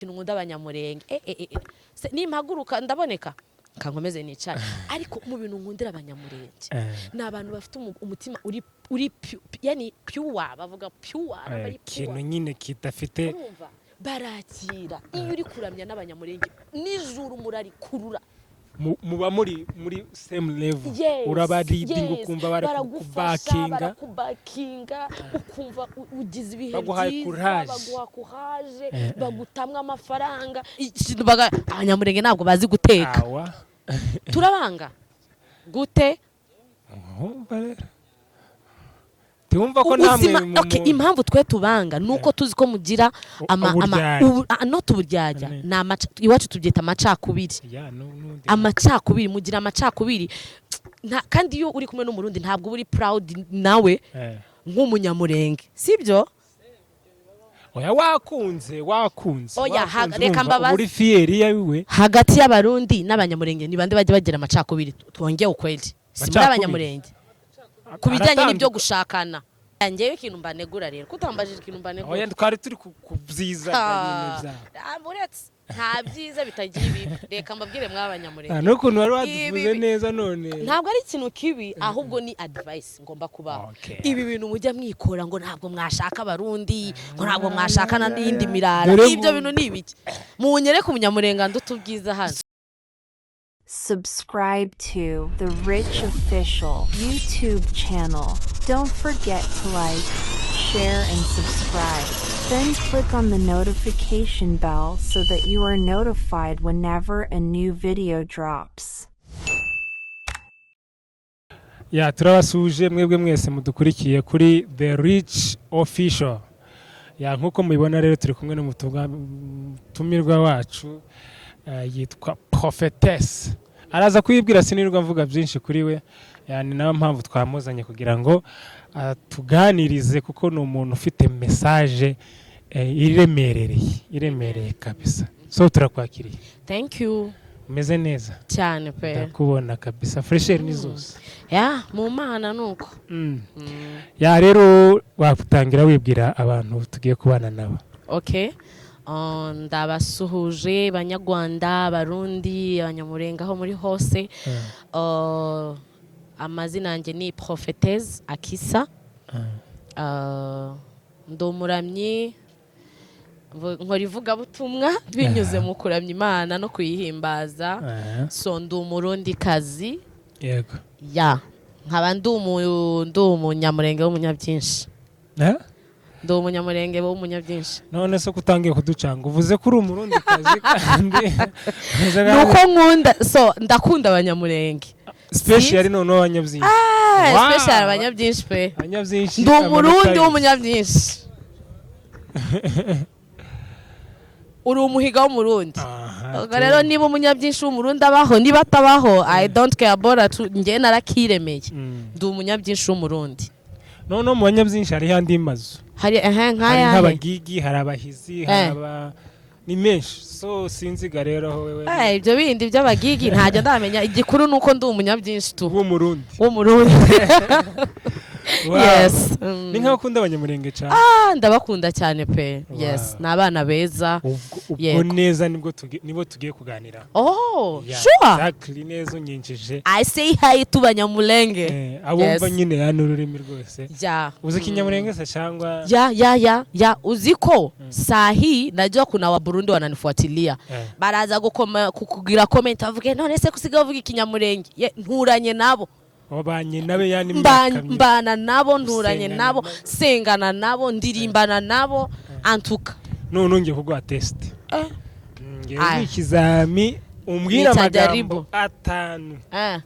Ikintu nkunda Abanyamurenge, nimpaguruka ndaboneka kankomeze nicare, ariko mu bintu nkundira Abanyamurenge ni abantu bafite umutima uri yani pure, bavuga pure, bari pure. Ikintu nyine kidafite. Urumva barakira, iyo uri kuramya n'Abanyamurenge nijoro murarikurura. Muba muri same level. Yes, Uraba leading, yes. ukumva bari Baragufasha, kubakinga. Barakubakinga, ukumva ugize ibihe Baguhaye byiza. Courage. Baguha courage, bagutamwa amafaranga. Ikintu Abanyamurenge ntabwo bazi guteka. Awa. Turabanga gute? Wumva rero, tiwumva ko namwe Uzima okay, impamvu twe tubanga ni uko tuzi ko mugira ama Uburyarya. Not uburyarya. Ne. Ni iwacu tubyita amacakubiri. Ya, n'undi. Amacakubiri, mugira amacakubiri. Kandi iyo uri kumwe n'Umurundi ntabwo uba uri proud nawe nk'Umunyamurenge, sibyo? Oya, wakunze, wakunze. Oya, wakunze, reka urumva, mbabaze. Uri fier yawe. Hagati y'Abarundi n'Abanyamurenge ni bande bajya bagira amacakubiri? Twongeye ukweli, si muri Amacakubiri? Abanyamurenge ku bijyanye n'ibyo gushakana. Ngewe ikintu mbanegura rero, kutambajije ikintu mbanegura. Oya, twari turi ku byiza nyine byabo. Ah, uretse nta byiza bitagira ibibi, reka mbabwire mw'Abanyamurenge. Ah, n'ukuntu wari waduvuze Ibi- neza none. Ntabwo ari ikintu kibi, ahubwo ni advice ngomba kubaha. Ibi bintu mujya mwikora ngo ntabwo mwashaka Abarundi, ngo ntabwo mwashaka n'iyindi mirara, Dore ibyo bintu ni ibiki? Munyereke Umunyamurenge nduta ubwiza hano. Subscribe to The Rich Official YouTube channel. Don't forget to like, share, and subscribe. Then click on the notification bell so that you are notified whenever a new video drops. Ya, turabasuje mwebwe mwese mudukurikiye kuri The Rich Official. Ya, nk'uko mubibona rero, turi kumwe n'umutumirwa wacu, yitwa Prophetess. Araza kuyibwira, sinirwa mvuga byinshi kuri we. Ya, ni nayo mpamvu twamuzanye kugira ngo atuganirize, kuko ni umuntu ufite message iremerereye, iremereye kabisa. So turakwakiriye. Thank you. Umeze neza? Cyane pe. Ndakubona kabisa, fraîcheur ni zose. Ya, mu Mana nuko. Ya, rero watangira wibwira abantu tugiye kubana nabo. Okay. Ndabasuhuje Banyarwanda, Abarundi, Abanyamurenga aho muri hose. Amazina yanjye ni Prophetess Akisa. Ndi umuramyi, nkora ivugabutumwa binyuze mu kuramya Imana no kuyihimbaza. So ndi Umurundi kazi. Ya, nkaba ndi Umunyamurenge w'umunyabyinshi. Eh? Ndi Umunyamurenge w'umunyabyinshi. None se ko utangiye kuducanga, uvuze ko uri Umurundi kazi kandi Ni uko nkunda, so ndakunda Abanyamurenge. Special noneho abanyabyinshi. Ah, Wow. special abanyabyinshi pe. Abanyabyinshi. Ndi Umurundi amanota. w'umunyabyinshi. Uri umuhiga w'Umurundi. Aha, Ubwo rero niba umunyabyinshi w'Umurundi abaho, niba atabaho, I don't care about it, njye narakiremeye. Ndi umunyabyinshi w'Umurundi. Noneho mu banyabyinshi hariho andi mazu. Hari ehe. Hari Nk'ayahe? nk'abagigi, hari abahizi, hari aba ni menshi, so sinziga rero aho wewe. Ibyo bindi by'abagigi ntajya ndamenya. Igikuru ni uko ndi umunyabyinshi tu. W'Umurundi. W'Umurundi. Wow. Yes. Ni nk'aho ukunda Abanyamurenge cyane. Ah, ndabakunda cyane pe, yes. Wow. Ni abana beza. Ubwo Yego. neza nibwo nibo tugiye kuganira. Oh. Yeah, Sure. exactly, neza unyinjije. I say hi to Banyamulenge. Abumva Yes. nyine ya n'ururimi rwose. Uzi Ikinyamurenge se cyangwa? Ya, uzi ko sahi najua kuna Waburundi wananifuatilia. Baraza gukoma kukugira comment, bavuge: "None se kusiga uvuga Ikinyamurenge?" Ye, nturanye nabo. Wabanye nabe yani imyaka myinshi. Mbana nabo, nturanye Usengana nabo, nabo. Sengana nabo, ndirimbana nabo, antuka. None ngiye kuguha test. Ngiye Aya. kuguha ikizami, umbwire Nitajaribu. amagambo atanu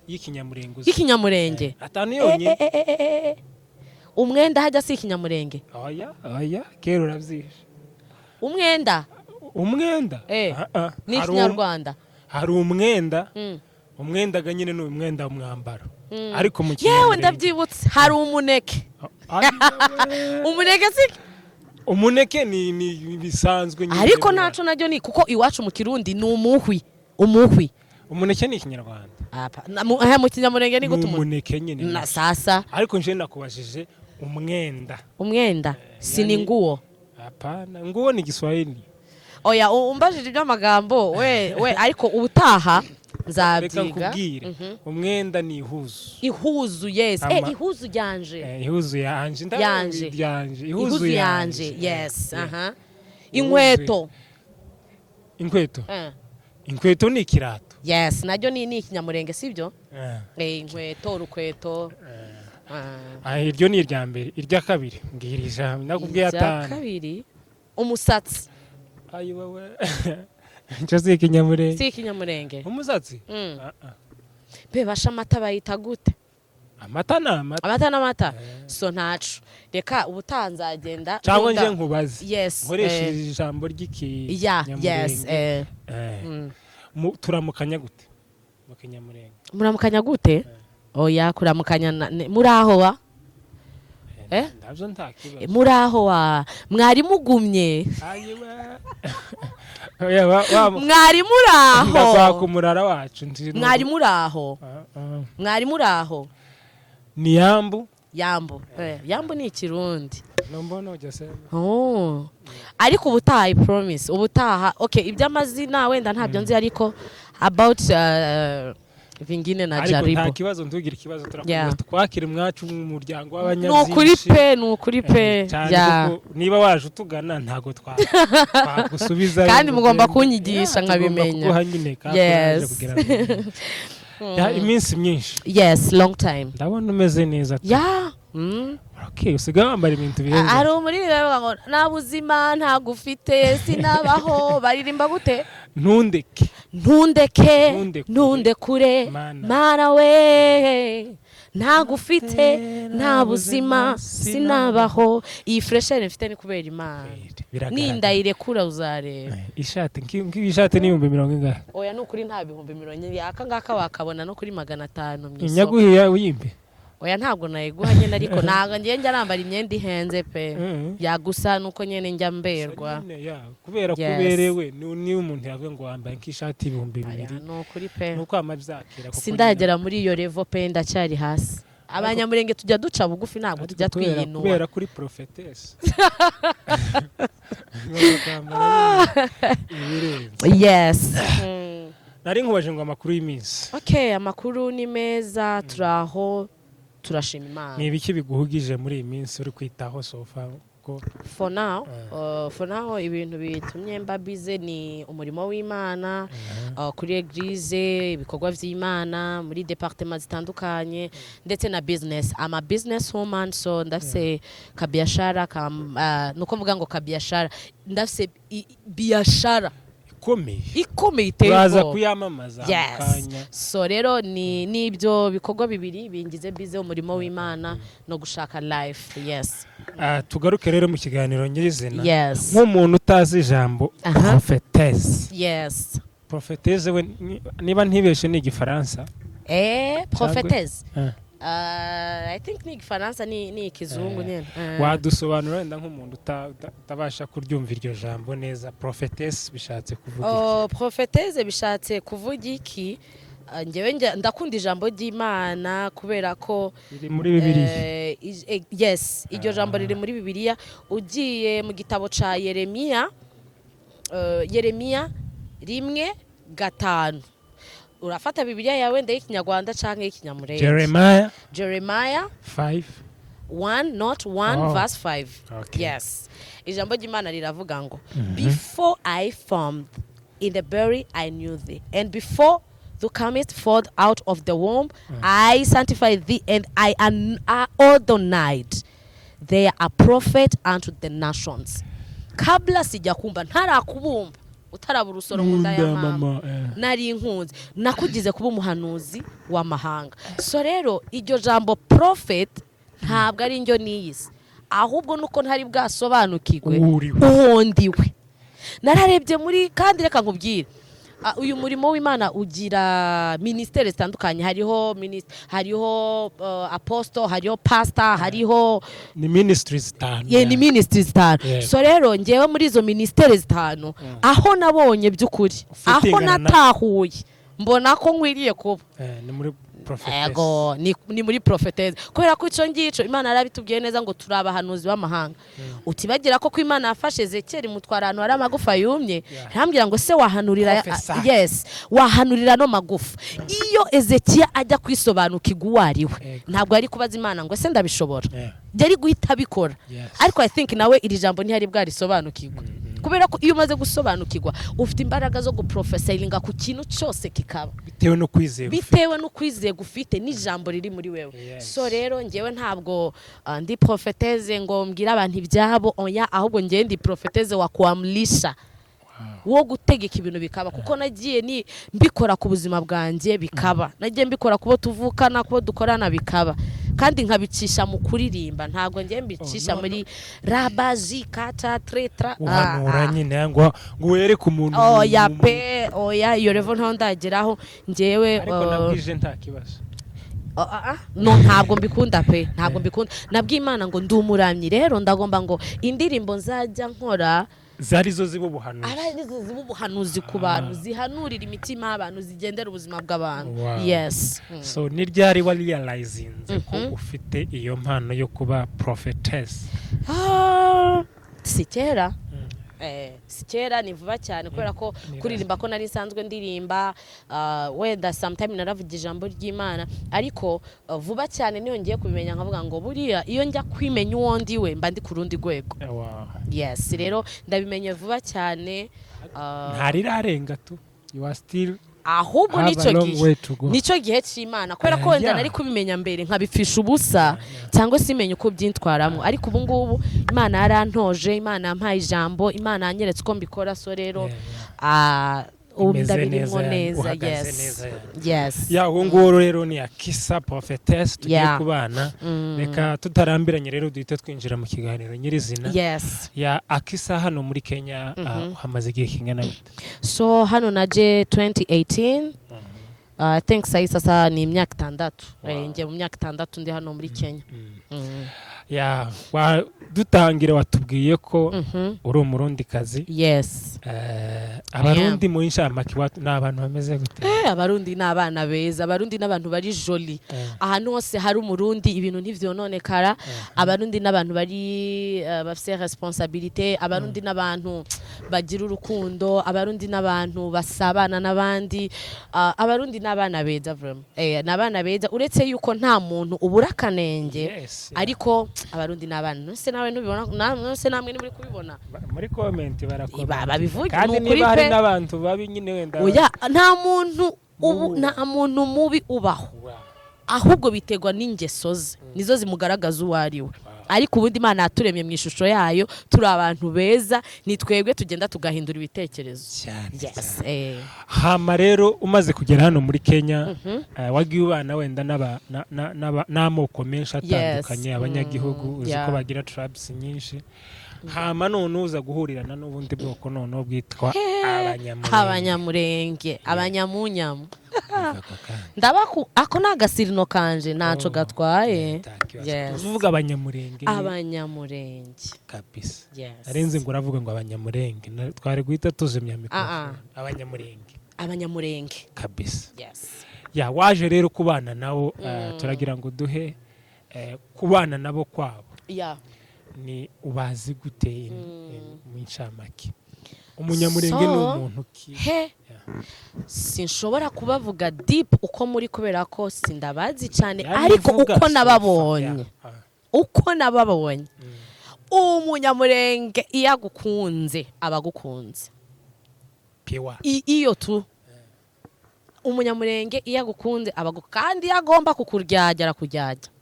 y'Ikinyamurenge uzi. Y'ikinyamurenge? Atanu yonyine. Umwenda hajya si Ikinyamurenge? Oya, oya, kera urabyishe. Umwenda. Umwenda? Ah, ah. Ni Ikinyarwanda. Hari umwenda. Umwenda ga nyine ni umwenda, umwambaro, ariko mu Yewe, Kinyamurenge ndabyibutse, hari umuneke. Ayiwe. Umuneke si Umuneke ni bisanzwe nyine. Ariko ntaco naryo ni kuko iwacu mu Kirundi ni umuhwi, umuhwi. Umuneke ni Ikinyarwanda. Apa, mu Kinyamurenge ni Ni gute umuneke nyine. Na sasa. Ariko nje nakubajije umwenda. Umwenda si ni Yani- nguo? Hapana, nguo ni Kiswahili. Oya, umbajije iby'amagambo we, ariko ubutaha Reka nzabyiga. nkubwire, umwenda ni ihuzu. Ihuzu, yes. Ihuzu ryanje. Ihuzu yanje. Yanje. Yanje. Ihuzu yanje, yes. Aha, Ihuzu. inkweto. Inkweto. Inkweto ni ikirato. Yes, naryo ni ikinyamurenge, sibyo? Inkweto, urukweto. Ah, iryo ni irya mbere. Irya kabiri, mbwira ijambo, nakubwiye Irya atanu. kabiri, umusatsi. Ayi wowe, icyo si ikinyamurenge. Si ikinyamurenge? Umusatsi. Mm. Ah, ah. Be basha, amata bayita gute? Amata ni amata. Amata n'amata, so ntacu. Reka ubutaha nzagenda Cyangwa nunda- nje nkubaze, Yes. nkoresheje ijambo Ya, yes. ry'ikinyamurenge. Turamukanya gute mu kinyamurenge? Muramukanya gute? Oya, kuramukanya muraho wa? Eh? Ndabyo nta kibazo. Muraho wa, mwari mugumye? Ayiwe. Oya, wa Mwari muraho? Ndakwaka umurara wacu Mwari muraho? Ah, ah. Mwari muraho? Ni yambu. Yambo. Yambo ni ikirundi. Nombona ujya. Oh. Ariko ubutaha, I promise, ubutaha. Okay, iby'amazina wenda ntabyo nzi, ariko about vingine na Ariko nta jaribu. kibazo, ntugire ikibazo. Turakomeza twakira umwacu mu muryango Ni ukuri w'abanyabyinshi. pe, ni ukuri pe. Cyane, kuko niba waje utugana ntabwo twagusubiza. Kandi mugomba kunyigisha nkabimenya. Kuguha nyine ka Yes. kugira ngo ya iminsi myinshi. Yes, long time. Ndabona umeze neza. Yeah. Okay, usigaye wambara ibintu bihenze. Hari umuririmbyi bavuga ngo nta buzima ntagufite sinabaho, baririmba gute? Ntundeke. Ntundeke. Ntundekure. Ntundekure. Mana. Mana we, ntagufite nta buzima sinabaho. Iyi fraîcheur mfite ni kubera Imana. Biragaragara. Nindayirekura uzareba. Ishati nk'iyi shati ni 40,000 ingahe? Oya, ni ukuri nta 40,000. Aka ngaka wakabona no kuri 500 mu isoko. Nyaguhiya uyimbe. Oya, ntabwo nayiguha nyine, ariko ntabwo ngiye njya nambara imyenda ihenze pe. Yagusa nuko nyine njya mberwa. Nyine, ya, kubera ko Yes. uberewe, niyo umuntu yavuga ngo wambaye nk'ishati y'ibihumbi 2, Oya, ni ukuri pe. ni uko amabyakira kuko Sindagera muri iyo level pe, ndacyari hasi. Abanyamurenge tujya duca bugufi, ntabwo ariko tujya twiyinura. Kubera kuri prophetess ugomba kwambara nyine ibirenze. Yes. Nari nkubaje ngo amakuru y'iminsi? Okay, amakuru ni meza, turaho, turashima Imana. Ni ibiki biguhugije muri iyi minsi uri kwitaho so far ko? For now, ibintu bitumye mba busy ni umurimo w'Imana, kuri église, ibikorwa vy'Imana muri département zitandukanye, ndetse na business. I'm a business woman, so ndafise kabiashara ka, nuko mvuga ngo kabiashara, ndafise biashara Ikomeye. ikomeye, iteye Uraza ubwoba. kuyamamaza mu Yes. kanya. So rero ni n'ibyo bikorwa bibiri bingize busy, umurimo w'Imana no gushaka life, yes. Ah, tugaruke rero mu kiganiro nyirizina. Yes. Nk'umuntu utazi ijambo prophetess, prophetess we niba ntibeshe ni igifaransa. Prophetess. Eh. I think ni igifaransa, ni ikizungu nyine. Wadusobanura wenda nk'umuntu utabasha kuryumva iryo jambo neza, prophetess bishatse kuvuga iki? Oh, prophetess bishatse kuvuga iki? Ah, njyewe ndakunda ijambo ry'Imana kubera ko Riri muri Bibiliya. Yes, iryo jambo riri muri Bibiliya. Ugiye mu gitabo ca Yeremiya, Yeremiya 1:5, urafata Bibiliya yawe wenda y'ikinyarwanda canke y'ikinyamurenge. Jeremiah. Jeremiah. 5. 1, not 1, Oh. verse 5. Okay. Yes, ijambo ry'Imana riravuga ngo: "Before I formed in the belly, I knew thee, and before thou comest forth out of the womb, I sanctified thee, and I ordained thee a prophet unto the nations." Kabla sijakumba, ntarakubumba, utaraba urusoro mu nda ya mama, mama, eh. nari nkunze, nakugize kuba umuhanuzi w'amahanga. So rero iryo jambo prophet ntabwo ari njyo niyise, ahubwo nuko ntari bwasobanukirwe Uwo uriwe. Uwo ndiwe. Nararebye muri, kandi reka nkubwire, uyu murimo w'Imana ugira minisiteri zitandukanye. Hariho hariho apostle, hariho pastor, hariho Ni ministry zitanu. Ye, ni minisitiri zitanu. Yego. So rero ngewe muri izo minisiteri zitanu, aho nabonye by'ukuri, aho Ufitingana natahuye mbona ko nkwiriye kuba Ni muri Prophetess. Ego, ni muri prophetess, kubera ko icyo ngicyo Imana yarabitubwiye neza ngo turi abahanuzi b'amahanga. Utibagira ko Imana yafashe Ezekiyeli mutwara ahantu hari amagufa yumye, ntambwira ngo se wahanurira? Prophesy. Yes, wahanurira no magufa. Iyo Ezekiya ajya kwisobanukirwa uwo ari we, ntabwo yari kubaza Imana ngo ese ndabishobora? Yari guhita abikora. Ariko I think nawe iri jambo ntiyari bwarisobanukirwa, kubera ko iyo umaze gusobanukirwa ufite imbaraga zo guprofesayiringa ku kintu cyose kikaba. Bitewe no kwizera ufite. Bitewe n'ukwizera ufite n'ijambo riri muri wewe. So rero ngewe ntabwo ndi prophetesse ngo mbwire abantu ibyabo, oya, ahubwo ngewe ndi prophetesse wa kuamrisha, wo gutegeka ibintu bikaba, kuko nagiye ni mbikora ku buzima bwanjye bikaba, nagiye mbikora ku bo tuvukana, ku bo dukorana bikaba, kandi nkabicisha mu kuririmba. Ntabwo ngiye mbicisha Oh, no, muri rabaji kata tretra. Uhanura nyine ngo wereke umuntu Oya pe, oya, iyo level ntaho ndageraho ngewe. Ariko nabwije nta kibazo. Ah, ah. No, ntabwo mbikunda pe, ntabwo mbikunda. Nabwiye Imana ngo ndi umuramyi, rero ndagomba ngo indirimbo nzajya nkora zari zo ziba ubuhanuzi. Aba arizo ziba ubuhanuzi ku bantu, zihanurira imitima y'abantu, zigendera ubuzima bw'abantu. Yes. So ni ryari wa realizinze ko ufite iyo mpano yo kuba prophetess? Ah, si kera. Si kera, ni vuba cyane, kubera ko Ni kuririmba ko nari nsanzwe ndirimba, wenda sometime naravuga ijambo ry'Imana, ariko vuba cyane niyo ngiye kubimenya, nkavuga ngo buriya iyo njya kwimenya uwo ndi we mba ndi ku rundi rwego. Yes, rero ndabimenye vuba cyane. Ntarirarenga tu, you are still Ahubwo have nicyo a long gihe way to go. nicyo gihe cy'Imana, kubera ko wenda nari kubimenya mbere nkabipfisha ubusa cyangwa se imenya uko byitwaramo, ariko ubu ngubu Imana yarantoje, Imana yampaye ijambo, Imana yanyeretse uko mbikora. So rero ubu Umeze ndabirimo neza, yani, neza. uhagaze Yes. neza, yani. Yes. Ya, uwo nguwo rero ni Akisa Prophetess tugiye kubana. Reka tutarambiranye rero duhite twinjira mu kiganiro nyirizina. Ya, Akisa, hano muri Kenya hamaze igihe kingana gute? So hano naje 2018, I think sahi sasa ni imyaka 6. Ngiye mu myaka 6 ndi hano muri Kenya. Ya, dutangira watubwiye ko uri Umurundikazi. Yes. Abarundi mu inshamake ni abantu bameze gute? Abarundi ni abana beza, Abarundi ni abantu bari joli. Ahantu hose hari Umurundi ibintu ntivyononekara. Abarundi n'abantu bari bafise responsabilité, Abarundi n'abantu bagira urukundo, Abarundi n'abantu basabana n'abandi. Abarundi n'abana beza vraiment. Ni abana beza, uretse yuko nta muntu ubura akanenge, ariko Abarundi n'abana nose nawe ntubibona, nose namwe ni muri kubibona. Muri comment barakoma. Babivuge, kandi ni ukuri niba hari pe. n'abantu babi nyine wenda. Oya, nta muntu ubu Ubu. nta muntu mubi ubaho, ahubwo biterwa n'ingeso ze, nizo zimugaragaza uwo ari we. Ariko ubundi Imana yaturemye mu ishusho yayo, turi abantu beza, ni twebwe tugenda tugahindura ibitekerezo. Cyane. Yes. Hama rero umaze kugera hano muri Kenya, wagiye ubana wenda n'amoko menshi atandukanye, abanyagihugu uzi ko bagira tribes nyinshi. Hama none uza guhurirana n'ubundi bwoko noneho bwitwa Abanyamulenge. Abanyamurenge, Abanyamunyamu. Ako kanya. Ndabaku ako ni agasirino kanje, ntaco Oh, gatwaye. nta kibazo. Yes. Uvuga Abanyamurenge Abanyamurenge. Kabisa. Yes. Narenze ngo uravuga ngo Abanyamurenge. Twari guhita tuzimya mikrofone. Abanyamurenge. Abanyamurenge. Kabisa. Yes. Ya, waje rero kubana nabo, turagira ngo duhe kubana nabo kwabo ni ubazi gute mu ncamake, Umunyamurenge ni umuntu ki? He. Sinshobora kubavuga deep uko muri, kubera ko sindabazi cyane. Yani Ariko vuga uko so nababonye, far, yeah. uko nababonye, Umunyamurenge iyo agukunze aba agukunze. Piwa. Iyo tu Umunyamurenge iyo agukunze aba kandi iyo agomba kukuryajya arakuryajya.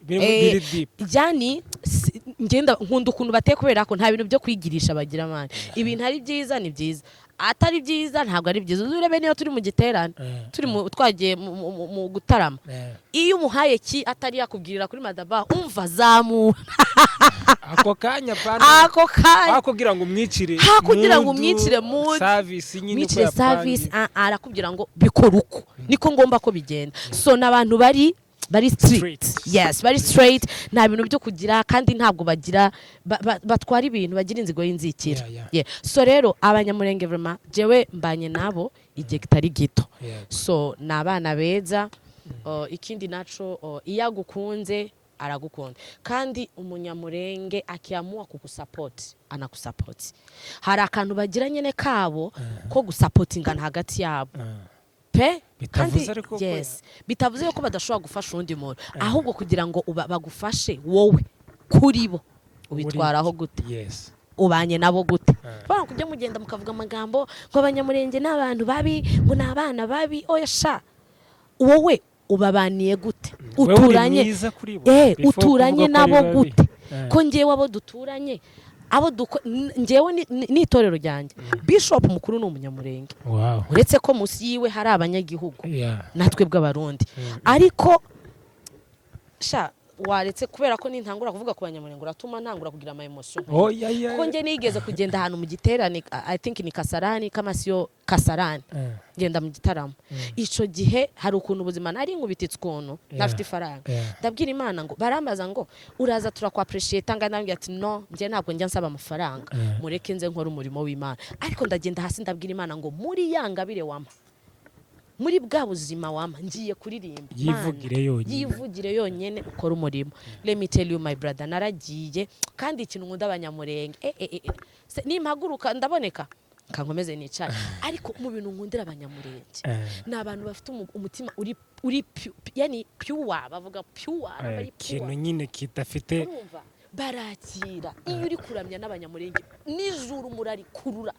Biri biri deep. Yani ngenda nkunda ukuntu bateye, kubera ko nta bintu byo kwigirisha bagira man. Ibintu ari byiza ni byiza, atari byiza ntabwo ari byiza. Urebe niyo turi mu giterane, turi mu twagiye mu gutarama, iyo umuhaye ki atari yakubwirira kuri madaba, umva zamura. Ako kanya pana. Ako kanya. Hakugira ngo umwicire Ha, kugira ngo mood, umwicire mood, service nyine uko mwicire yapangiye. service, arakubwira ngo bikora uko niko ngomba ko bigenda. So n'abantu bari strict. Straight. Yes, bari straight, nta bintu byo kugira, kandi ntabwo bagira batwara ibintu, bagira inzigo y'inzikira. Yeah. So rero Abanyamurenge vraiment jewe mbanye nabo igihe kitari gito. So ni abana beza. Ikindi naco, iyo agukunze aragukunda. Kandi umunyamurenge akiamua kukusapoti, anakusapoti. Hari akantu bagira nyene kabo ko gusapotingana hagati yabo pe. Bitavuze Kandi ariko ko yes, bitavuze ko badashobora gufasha undi muntu, ahubwo kugira ngo bagufashe, wowe kuri bo ubitwaraho gute? Ubanye nabo gute? Bana kujya mugenda mukavuga amagambo ngo abanyamurenge ni abantu babi, ngo ni abana babi. Oya sha, wowe ubabaniye gute? Wewe uri Uturanye mwiza kuri bo before uturanye kuvuga ko ari nabo babi. gute? Ko njyewe abo duturanye, abo njyewe n'itorero ryanjye, bishop mukuru ni umunyamurenge, uretse ko munsi yiwe hari abanyagihugu natwe bw'abarundi. Ariko sha, waretse, kubera ko nintangura kuvuga ku banyamurenge uratuma ntangura kugira ama emotion. Oh, yeah. Kuko njye nigeze kugenda ahantu mu giterane, I think ni Kasarani, kama siyo Kasarani, ngenda mu gitaramo. Ico gihe hari ukuntu ubuzima nari nkubititse, ukuntu ntafite ifaranga. Ndabwira Imana ngo, barambaza ngo uraza turakwapreciate ngana, ndabwira ati no, njye ntabwo njya nsaba amafaranga, mureke nze nkore umurimo w'Imana. Ariko ndagenda hasi, ndabwira Imana ngo muri ya ngabire wampa, muri bwa buzima wampa, ngiye kuririmba. Yivugire Mana, yonyine. Yivugire yonyine, ukore umurimo. Let me tell you, my brother, naragiye. Kandi ikintu nkunda abanyamurenge, nimpaguruka ndaboneka, kankomeze nicare. Ariko mu bintu nkundira abanyamurenge, ni abantu bafite umutima uri yani pure, bavuga pure, bari Ikintu pure. nyine kidafite. Urumva barakira. Iyo uri kuramya n'abanyamurenge, nijoro murarikurura.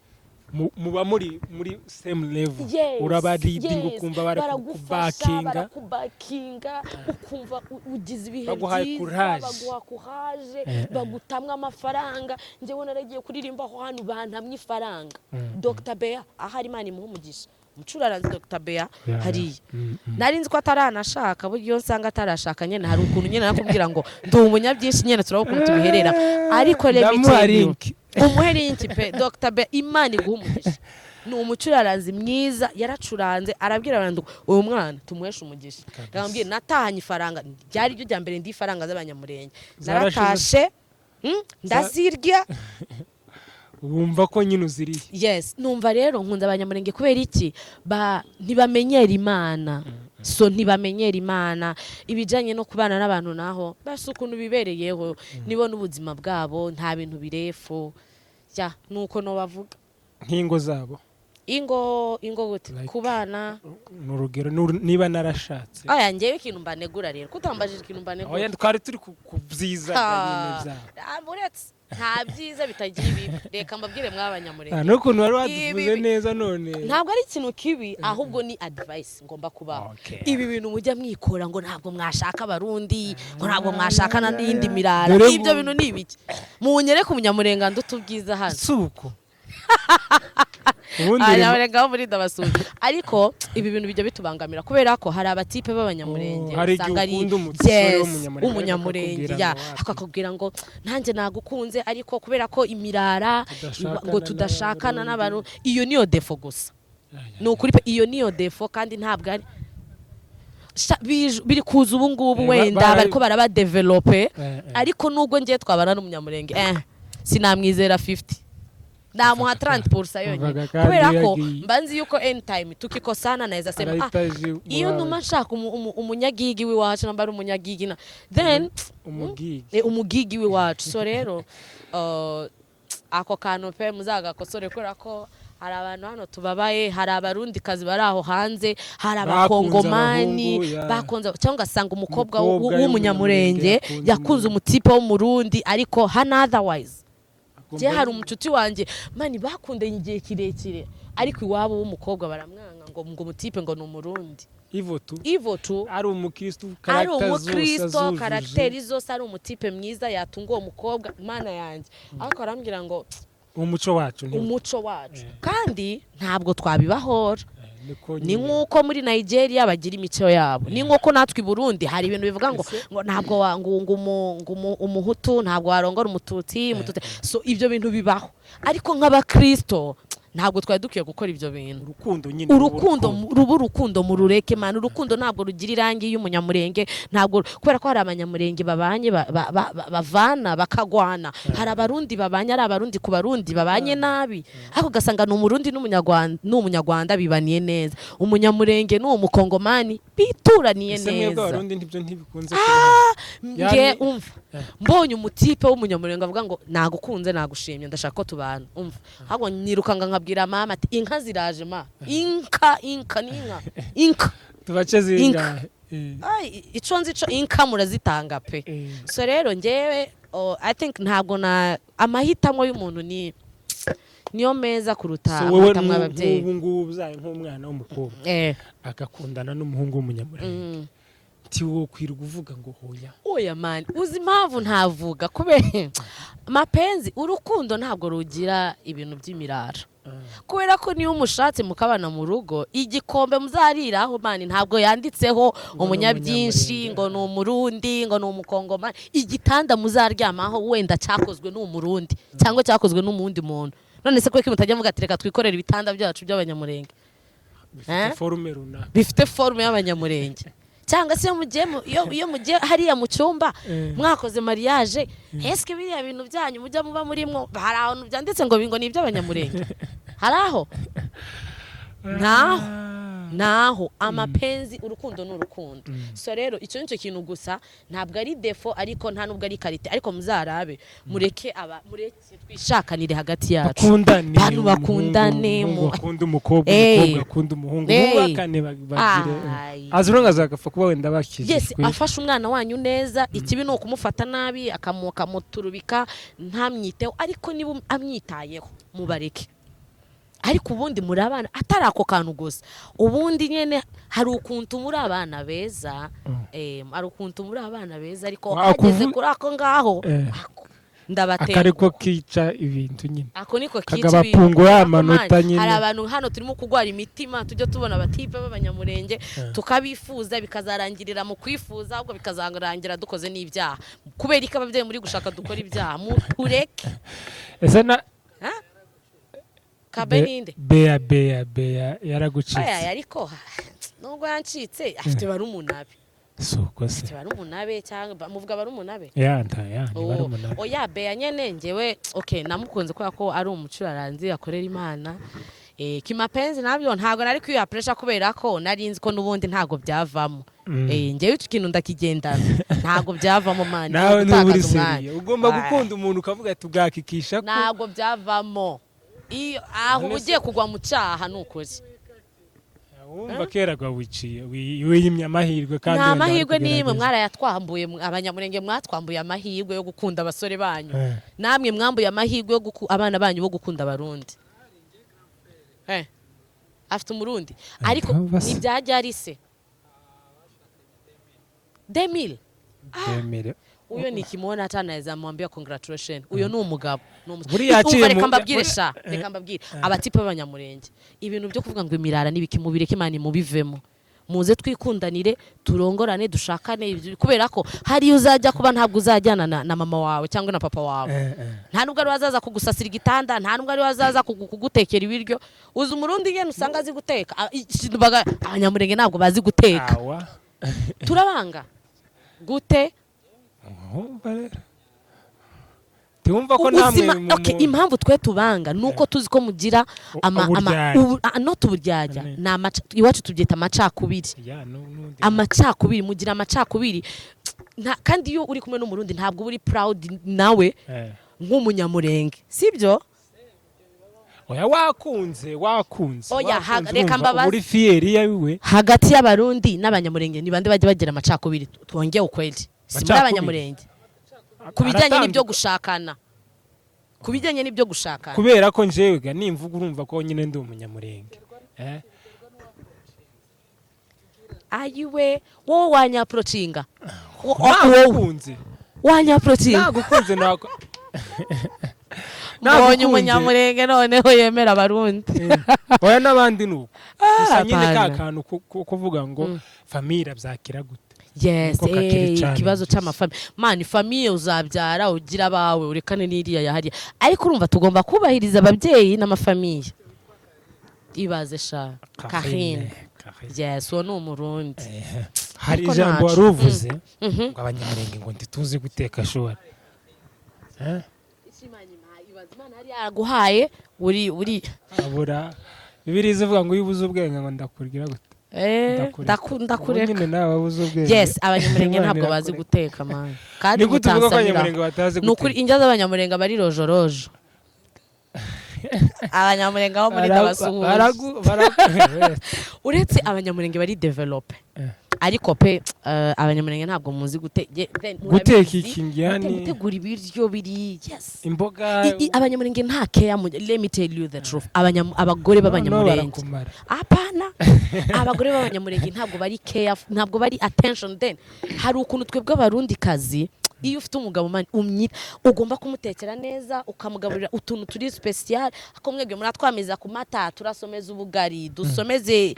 Muba muri same level. Yes, Urabaridinga, yes. ukumva bari Baragufasha, kubakinga. Barakubakinga, ukumva ugize ibihe Baguhaye byiza. Courage. Baguha courage. Eh. Bagutamwa amafaranga. Njyewe naragiye kuririmba aho hantu, bantamye ifaranga. Dr Bea ahari, Imana imuha umugisha, umucuraranzi Dr Bea hariya. Nari nzi ko ataranashaka. Burya iyo nsanga atarashaka nyine, hari ukuntu nyine nakubwira ngo ndi umunyabyinshi nyine, turabona ukuntu tubiherera. Ariko let me Ndamuha tell you, link. Umuhe link pe. Dr Bea, Imana iguha umugisha, ni umucuraranzi mwiza, yaracuranze, arabwira abantu ngo uyu mwana tumuheshe umugisha. Ndamubwira, natahanye ifaranga, ryari ryo rya mbere ndi ifaranga z'abanyamurenge. Zarashize. Naratashe, ndazirya. Wumva ko nyine uziriye. Yes, numva rero nkunda abanyamurenge. Kubera iki? Ba ntibamenyera Imana, so ntibamenyera Imana ibijyanye no kubana n'abantu, naho basi ukuntu bibereyeho nibo n'ubuzima bwabo, nta bintu birefu ya nuko no bavuga. Nk'ingo zabo. Ingo gute? Kubana. Ni urugero, niba narashatse. Aya, ngewe ikintu mbanegura rero, kutambajije ikintu mbanegura. Oya, twari turi ku byiza nyine byabo. Ah, uretse nta byiza bitagira ibibi. Reka mbabwire mw'abanyamurenge. Ah, n'ukuntu wari waduvuze Ibi- neza none. Ntabwo ari ikintu kibi, ahubwo ni advice ngomba kubaha. Ibi bintu mujya mwikora ngo ntabwo mwashaka abarundi, ngo ntabwo mwashakana n'iyindi mirara, Dore ibyo bintu ni ibiki? Munyereke umunyamurenga ndutubwiza hano. Si uko ubundi Abanyamurenga bo muri ndabasuye, ariko ibi bintu bijya bitubangamira kubera ko hari abatipe b'abanyamurenge Oh, hari igihe usanga ari ukunda umusore Yes, w'umunyamurenge, w'umunyamurenge, akakubwira ya ngo wapi. Akakubwira ngo nanjye nagukunze, ariko kubera ko imirara Tudashakana ngo tudashakana n'Abarundi. n'abarundi. Iyo niyo défaut gusa. Ni ukuri pe, iyo niyo défaut. Kandi ntabwo ari biri kuza ubu ngubu. Wenda bariko barabadevelope. Ariko nubwo ngiye twabana n'umunyamurenge, sinamwizera 50, namuha 30% yonyine. Umvaga kandi Kubera ko yagiye. mba nzi yuko anytime tukikosana naweza sema, ah, Arahita aje iyo iwawe. numa nshaka umunyagigi w'iwacu, namba ari umunyagigi na then Umugigi. Umugigi w'iwacu. So rero ako kantu pe muzagakosore, kubera ko hari abantu hano tubabaye, hari abarundikazi bari aho hanze, hari Bakunze abakongomani abahungu, ya. bakunze, cyangwa ugasanga umukobwa Umukobwa w'umunyamurenge yakunze yakunze umutipe w'umurundi. Ariko hano otherwise Agomba- njye hari umucuti wanjye, mani, bakundanye igihe kirekire, ariko iwabo w'umukobwa baramwanga ngo umutipe ngo ni umurundi. Ivo tu. Ivo tu. Ari umukristo, Ari caractère zose umukristo, azujuje. Caractère zose, ari umutipe mwiza yatunga uwo mukobwa, mana yanjye, ariko arambwira ngo Umuco wacu ni umuco wacu. Kandi ntabwo twabibahora. Niko Ni nyine. nk'uko muri Nigeria bagira imico yabo, ni nk'uko natwe i Burundi hari ibintu bivuga ngo ntabwo ngo umuhutu ntabwo warongora umututsi. So ibyo bintu bibaho, ariko nk'abakristo Ntabwo twari dukwiye gukora ibyo bintu. Urukundo nyine. Urukundo ruba urukundo, murureke man. Urukundo ntabwo rugira irangi y'umunyamurenge, ntabwo, kubera ko hari abanyamurenge babanye bavana bakagwana, hari Abarundi babanye ari Abarundi ku Barundi babanye nabi, ariko ugasanga ni Umurundi n'Umunyarwanda bibaniye neza, Umunyamurenge n'uwo Mukongomani bituraniye Ese mwebwe neza. Abarundi ntibyo ntibikunze kubaho? Nge umva, mbonye umutipe w'Umunyamurenge avuga ngo nagukunze, nagushimye, ndashaka ko tubana, umva, ahubwo nirukanga nkabwira mama ati inka ziraje ma, inka, inka ni inka, inka. Tubace zingahe? Ai, ico nzi ico inka murazitanga pe. So rero ngewe, oh, I think ntabwo na amahitamo y'umuntu ni niyo meza kuruta So wowe amahitamo y'ababyeyi. Nk'ubu ngubu uzaye nk'umwana w'umukobwa agakundana n'umuhungu w'Umunyamurenge, ntiwo kwirirwa uvuga ngo hoya? Oya man, uzi impamvu ntavuga? Kubera mapenzi, urukundo ntabwo rugira ibintu by'imirara, kubera ko niyo umushatse mukabana mu rugo, igikombe muzariraho man ntabwo yanditseho Ngo ni umunyabyinshi, Umunyamurenge. ngo ni Umurundi, ngo ni Umukongomani. Igitanda muzaryamaho wenda cyakozwe n'Umurundi cyangwa cyakozwe n'umundi muntu. None se kuko mutajya muvuga ati reka twikorere ibitanda byacu by'Abanyamurenge? Bifite Eh? forme runaka. Bifite forme y'Abanyamurenge, cyangwa se iyo mugiye iyo mugiye hariya mu cyumba mwakoze mariage, eske biriya bintu byanyu mujya muba murimwo hari ahantu byanditse ngo ni iby'Abanyamurenge? Hari aho? Ntaho. Naho amapenzi, urukundo ni urukundo. So rero icyo nicyo kintu gusa, ntabwo ari défaut, ariko nta nubwo ari qualité, ariko muzarabe mureke aba, mureke twishakanire hagati yacu. Bakundane. Bantu bakundane. Umuhungu akunda umukobwa, umukobwa akunda umuhungu, bubakane, bagire Ai. as long as agapfa kuba wenda bakijijwe. Yes, afashe umwana wanyu neza. Ikibi ni ukumufata nabi, akamuturubika, ntamwiteho. Ariko niba amwitayeho, mubareke. Ariko ubundi muri abana, atari ako kantu gusa, ubundi nyine hari ukuntu muri abana beza. Hari ukuntu muri abana beza, ariko hageze kuri ako ngaho, ako, ndabatenguha. Akariko kica ibintu nyine. Ako niko kica Kagaba ibintu. pungura Ako amanota man, nyine. Hari abantu hano turimo kurwara imitima, tujya tubona abatipe b'Abanyamurenge tukabifuza, bikazarangirira mu kwifuza, ahubwo bikazarangira dukoze n'ibyaha. Kubera ko ababyeyi muri gushaka dukora ibyaha, mutureke. Ese na Kabe ninde? Bea, Bea, Bea yaragucitse? Oya, ariko nubwo yancitse afite barumuna be. Si uko se? Afite barumuna be, cyangwa muvuga barumuna be? Ya nta ya ni Oh, barumuna be. Oya, Bea nyene ngewe okay, namukunze kubera ko ari umucuraranzi, akorera Imana. Kimapenzi nabyo ntabwo nari kwiha pressure, kubera ko nari nzi ko n'ubundi ntabwo byavamo. Ngewe icyo kintu ndakigendana, ntabwo byavamo man. Nawe niba uri gutakaza umwanya. sérieux, ugomba Ah. gukunda umuntu ukavuga ati ubwakikisha ko Ntabwo byavamo, iyo aho uba None se- ugiye kugwa mu cyaha, ni ukuri. Wumva kera gwa wiciye wiyimye amahirwe kandi Nta wenda wari mahirwe n'imwe. kugerageza. Mwarayatwambuye, Abanyamurenge mwatwambuye amahirwe yo gukunda abasore banyu. Namwe mwambuye amahirwe yo abana banyu bo gukunda Abarundi. Afite Umurundi, ariko ntibyajya ari se 2000. Demire. Huyo nikimwona hata naweza mwambia congratulation. Uyo ni umugabo. Ni Buriya yaciye Umva, reka mbabwire sha, reka mbabwire, abatipe b'Abanyamurenge, ibintu byo kuvuga ngo imirara n'ibiki, mubireke man, mubivemo. Muze twikundanire, turongorane, dushakane, kubera ko hariyo uzajya kuba ntabwo uzajyana na mama wawe cyangwa na papa wawe. Nta nubwo ari wazaza kugusasira igitanda, nta nubwo ari wazaza kugutekera ibiryo. Uzi Umurundi nyine usanga azi guteka. Ikintu Abanyamurenge ntabwo bazi guteka. Awa. Turabanga gute? Wumva rero, tiwumva ko namwe Ubuzima, okay, impamvu twe tubanga ni uko tuzi ko mugira ama, Uburyarya. Not uburyarya. Ane. Ni iwacu tubyita amacakubiri. Ya, n'undi. Amacakubiri, mugira amacakubiri. Kandi iyo uri kumwe n'Umurundi ntabwo uba uri proud nawe nk'Umunyamurenge, sibyo? Oya, wakunze, wakunze. Oya, Wakunze, reka urumva, mbabaze. uri fier yawe. Hagati y'Abarundi n'Abanyamurenge ni bande bajya bagira amacakubiri? Twongeye ukweli, si muri Amacakubiri. Abanyamurenge ku bijyanye n'ibyo gushakana, ku bijyanye n'ibyo gushakana? Kubera ko njyewe ga nimvuga urumva ko nyine ndi Umunyamurenge. Ayiwe, wowe wanyapproachinga wowe? Nagukunze. Wanyapproachinga? Nagukunze, nako. Mbonye Nagukunze. Umunyamurenge noneho yemera Abarundi. Oya, n'abandi ni uko gusa nyine ka Hapana. kantu ko kuvuga ngo famille byakira gute. Yes. Niko kakiri cane Ikibazo gusa. c'amafamille man, famille uzabyara ugira abawe, urekane n'iriya yahariya, ariko urumva tugomba kubahiriza ababyeyi n'amafamille. Ibaze sha, Karine. Karine. Yes, uwo ni Umurundi. Hari Ariko ijambo ntaco. wari uvuze ngo Abanyamurenge ngo ntituzi guteka shora. Eh? Ibaze, Imana yari yaraguhaye uri Abura Bibiliya ivuga ngo iyo ubuze ubwenge ngo ndakurira gute? Eh, Ndakureka. Ubu ndakureka. Nyine nawe wabuze ubwenge. Yes, Abanyamurenge Imana ntabwo bazi irakureka. guteka, man, kandi Ni gute uvuga ko mutansamira. Abanyamurenge batazi Ni ukuri, guteka? indya z'Abanyamurenge bari rojorojo. Abanyamurenge bo muri ndabasuhuje. Uretse Abanyamurenge bari développé. Ariko pe, Abanyamurenge ntabwo muzi then Guteka murabizi, iki ngiyani? Gutegura ibiryo biri, yes. Imboga. Abanyamurenge nta care let me tell you the truth. Abagore No, no, b'Abanyamurenge, barakumara. apana, abagore b'Abanyamurenge ntabwo bari care, ntabwo bari attention. Then hari ukuntu twebwe Abarundi kazi, iyo ufite umugabo, man, umyita, ugomba kumutekera neza, ukamugaburira utuntu turi special. Ako mwebwe muratwamiza ku mata, turasomeza ubugari, dusomeze,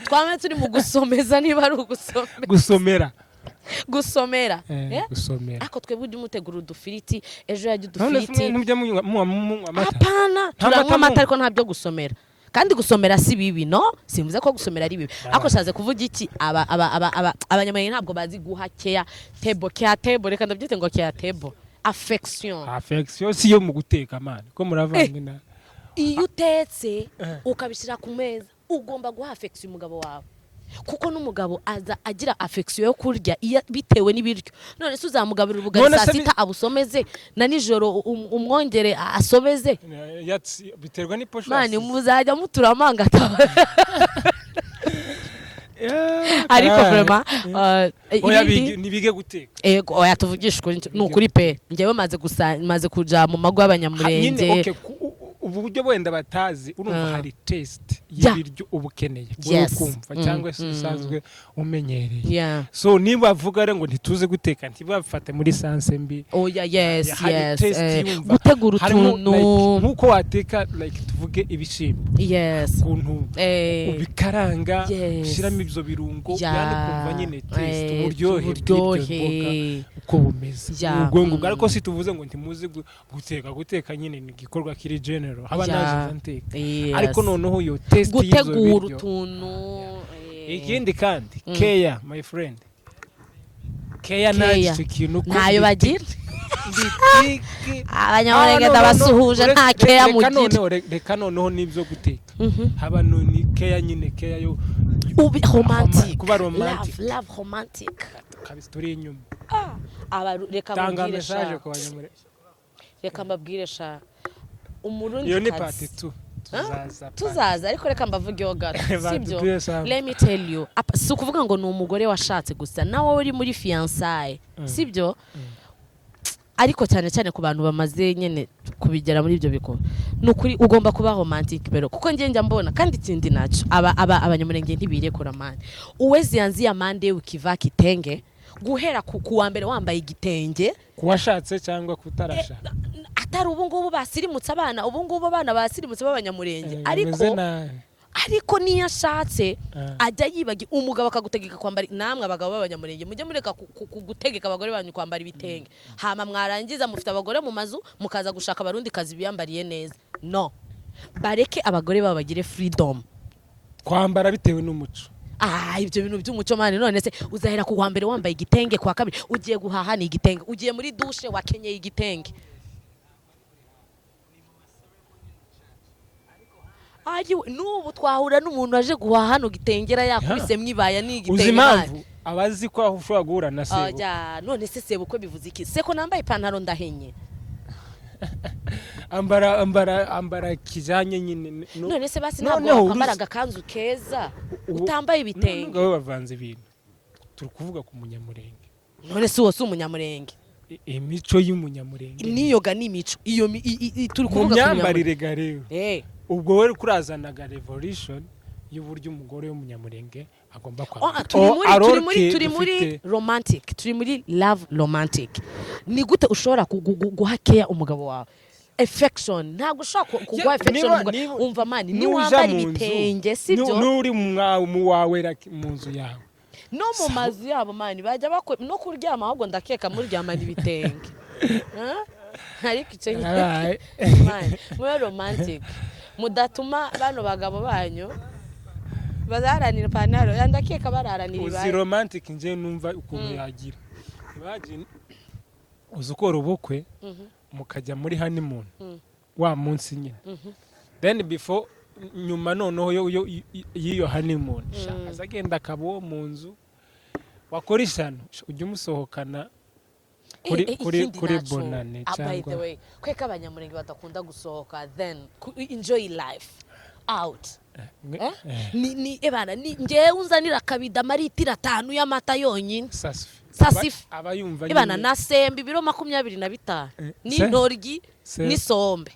twame turi mu gusomeza, niba ari ugusomeza. Gusomera. Gusomera. Eh, Eh? gusomera. Ariko twebwe ujya umutegura udufiriti, ejo yajya None se udufiriti. mujya munywa amata? Apana. Nta Turanywa mata amata, munywa? ariko nta byo gusomera. Kandi gusomera si bibi, no simvuze ko gusomera ari bibi, ariko shaze kuvuga iki, Abanyamurenge ntabwo bazi guha care table, care table, reka ndabyite ngo care table, affection. Affection si yo mu guteka, man, ko muravanga ina. Iyo utetse ukabishyira ku meza, ugomba guha affection umugabo wawe, kuko n'umugabo aza agira affection yo kurya iyo bitewe n'ibiryo. None se uzamugaburira ubugari None saa se sita abusomeze, na nijoro umwongere asomeze? Biterwa n'iposho. Man, muzajya mutura amanga. Ariko vraiment, Oya, ibindi nibige guteka. Ego, oya, tuvugishe ukuri, ni ukuri pe, njyewe maze gusa maze kuja mu mago y'Abanyamurenge. Nyine okay, ubu buryo wenda batazi, urumva, hari taste y'ibiryo uba ukeneye wowe ukumva cyangwa se usanzwe umenyereye. So niba bavuga rero ngo ntituze guteka, ntibafate muri sens mbi. Oya, yes. Hari Yes. taste yumva. Gutegura Harimo, utuntu. like, nk'uko wateka, like tuvuge ibishyimbo, ukuntu ubikaranga, ushyiramo ibyo birungo, yani ukumva nyine taste, uburyohe bw'ibyo mboga uburyohe uko bumeze. Ubwo ngubwo, ariko si tuvuze ngo ntimuzi guteka. Guteka nyine ni igikorwa kiri general, haba naje nteka, ariko noneho iyo taste y'ibyo Gutegura biryo. utuntu. Ikindi kandi, care, my friend, care nanjye Care. icyo kintu ko Ntayo bagira. mbitike. Abanyamurenge Ah, no, no, no. ndabasuhuje, nta care Reka mugira. noneho, reka noneho n'ibyo guteka, haba ni care nyine, care yo Ubi romantic. Kuba romantic. Love, love romantic. Kabisa, turi inyuma. Reka Tanga mbabwire message sha. ku Banyamurenge. Reka mbabwire sha, Umurundi Iyo ni kazi. part 2, tuzaza. Tuzaza, ariko reka mbavugeho gato, sibyo? Batubwiye sawa. Let me tell you, si ukuvuga ngo ni umugore washatse gusa, nawe uri muri fiançailles, sibyo? Ariko cyane cyane ku bantu bamaze nyine kubigera muri ibyo bikorwa, ni ukuri ugomba kuba romantic bero, kuko njye njya mbona. Kandi ikindi nacyo, aba Abanyamurenge ntibirekura, man. Uwezi yanziye Monday ukivaa kitenge, guhera ku wa mbere wambaye igitenge. Kuwashatse cyangwa kutarashaka. Atari ubu ngubu basirimutse abana, ubu ngubu abana basirimutse b'Abanyamurenge. Ariko Bameze nabi. Ariko niyo ashatse, ajya yibagi umugabo akagutegeka kwambara. Namwe abagabo b'Abanyamurenge, mujye mureka gutegeka abagore banyu kwambara ibitenge, hama mwarangiza mufite abagore mu mazu, mukaza gushaka Abarundi kazi biyambariye neza. No bareke abagore babo bagire freedom. Kwambara bitewe n'umuco. Ah, ibyo bintu by'umuco, man. None se uzahera ku wa mbere wambaye igitenge, ku wa kabiri ugiye guhaha ni igitenge, ugiye muri douche wakenyeye igitenge? Ayiwe, n'ubu twahura n'umuntu aje guhaha hano gitengera yakubise mwibaya ni Uzi igitenge, man. impamvu abazi ko aho ushobora guhura na sebo. Oya, none se sebukwe bivuze iki? Se ko nambaye ipantaro ndahenye? Ambara, ambara, ambara kijanye nyine None se basi ntabwo Noneho wakwambara agakanzu keza utambaye ibitenge? Noneho bavanze ibintu, turi kuvuga ku Munyamurenge. None se uwo si Umunyamurenge? Imico y'Umunyamurenge. Niyoga ni imico iyo turi Mu kuvuga ku myambarire ga rero, ubwo wowe kurazanaga revolution y'uburyo umugore w'Umunyamurenge agomba kwambara. Turi Oh, muri turi muri alors que turi muri romantic, turi muri love romantic. Ni gute ushobora guha care umugabo wawe, affection? Ntabwo ushobora kuguha affection umugore. Umva, man, ni Nuja wambara mu nzu, ibitenge, sibyo? Nuri mu wawe, like, mu nzu yawe. No mu mazu yabo, man, bajya no kuryama, ahubwo ndakeka muryamana ibitenge. Huh? Ariko icyo Alright. Man, mube romantic. Mudatuma bano bagabo banyu bazaharanira ipantaro, ndakeka baraharanira Uzi ibaya. Romantic nje numva ukuntu yagira, imagine uzi ukora ubukwe, mukajya muri honeymoon, wa munsi nyine, then before, nyuma noneho y'iyo honeymoon, sha, aza agenda akaba uwo mu nzu, wakora ishyano, sha, ujya umusohokana kuri kuri Ikindi kuri naco, Bonane ah, by the cyangwa way, kweka Abanyamurenge badakunda gusohoka, then enjoy life out. Eh? Ni ebana, ni ngewe unzanira akabida amaritiro 5 y'amata yonyine. Sasifi. Sasifi. Aba yumva Ebana nyine. Na sembe ibiro 25 n'intoryi n'isombe.